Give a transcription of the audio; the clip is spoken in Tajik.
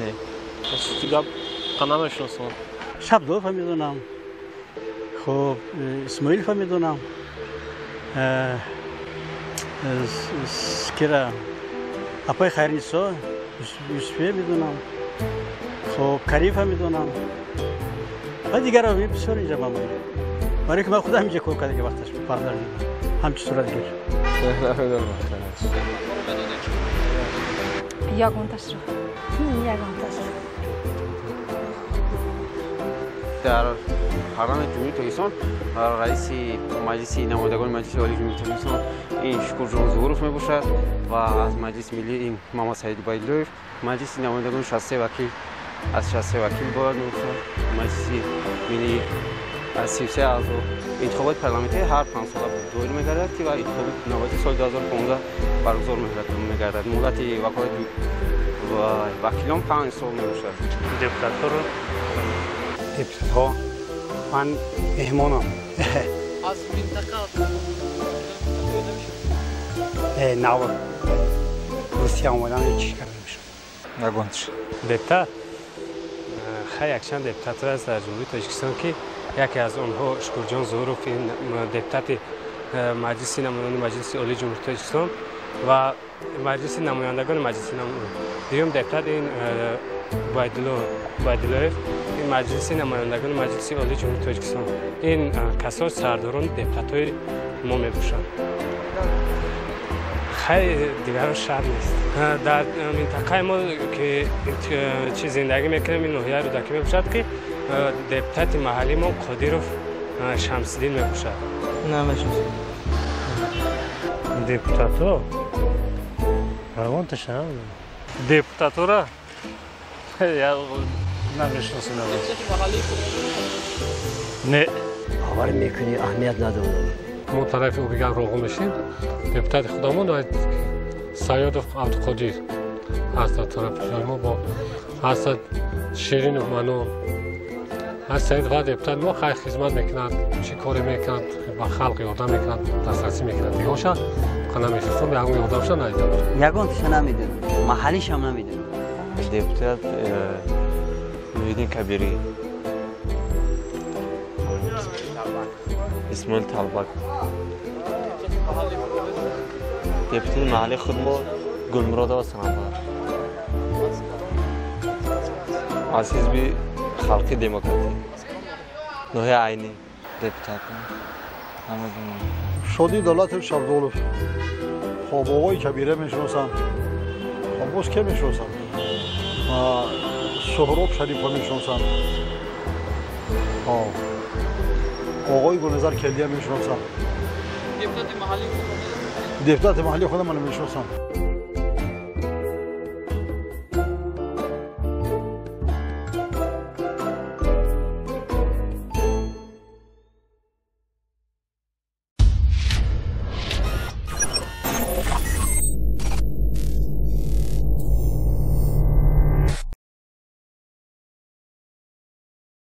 Не. Гап намешиносам. Шабдолова медонам. Хуб, Исмоилова медонам. Кира апай Хайрнисо, Юсуфия медонам. Хуб, Каримова медонам. Ва дигарро бисёр инҷа ман барои ки ман худам инҷа кор кардаги вақташ бардар ҳамчи сурат гирифт. Ягонташро. Ягонташро. Дар парламенти Ҷумҳурии Тоҷикистон раиси Маҷлиси намояндагони Маҷлиси Олии Ҷумҳурии Тоҷикистон ин Шукурҷон Зуҳуров мебошад ва аз Маҷлиси Миллӣ ин Муҳаммадсаид Убайдуллоев. Маҷлиси намояндагон 63 вакил, аз 63 вакил бояд мебошад. Маҷлиси Миллӣ аз 33 аъзо. Интихоботи парламентӣ ҳар 5 сола доир мегардад ки ва интихоботи навбатӣ соли 2015 баргузор мегардад. Муҳлати ваколати вакилон 5 сол мебошад. Депутатҳоро депутатҳо ман меҳмонам. Аз минтақа нав Русия омадан ҳеҷ чиз карда намешуд. Ягонташ. Депутат хай якчанд депутатҳо аст дар Ҷумҳурии Тоҷикистон ки яке аз онҳо Шукурҷон Зуҳуров, ин депутати Маҷлиси намояндагони Маҷлиси Олии Ҷумҳурии Тоҷикистон ва Маҷлиси намояндагони Маҷлиси дуюм депутат ин Убайдуллоев, ин Маҷлиси намояндагони Маҷлиси Олии Ҷумҳурии Тоҷикистон. Ин касон сардорони депутатҳои мо мебошанд. Хай дигарон шаҳр нест. Дар минтақаи мо ки чи зиндагӣ мекунем, ин ноҳияи Рӯдакӣ мебошад ки депутати маҳаллии мо Қодиров Шамсиддин мебошад. Намешиносам. Депутатҳо равонташа депутатура я намешиносам. Не. Бовар мекунӣ, аҳамият надорам. Мо тарафи Убиган роғу мешем. Депутати худамон Саёдов Абдуқодир ҳаст дар тарафи мо, бо ҳаст Ширинов Манон ҳаст Саид ва депутат мо хай хизмат мекунад, чӣ коре мекунад, ба халқ ёрдам мекунад, дастрасӣ мекунад. Дигаша намешиносам, ягон ёрдамша надидам. Ягонташа намедонам, маҳаллишам намедонам. Депутат Муҳиддин Кабирӣ, Исмоил Талбак. Депутати маҳаллии худ мо Гулмуродова Санабар аз ҳизби Халқи Демократӣ, ноҳияи Айнӣ. Депутат намедонам. Шодӣ Давлатов Шабдолов. Хоб оғои Кабира мешиносам. Хоб боз ке мешиносам? Суҳроб Шарипов мешиносам. Оғои Гулназар Келдия мешиносам. Депутати маҳаллии Депутати маҳаллии худам ман мешиносам.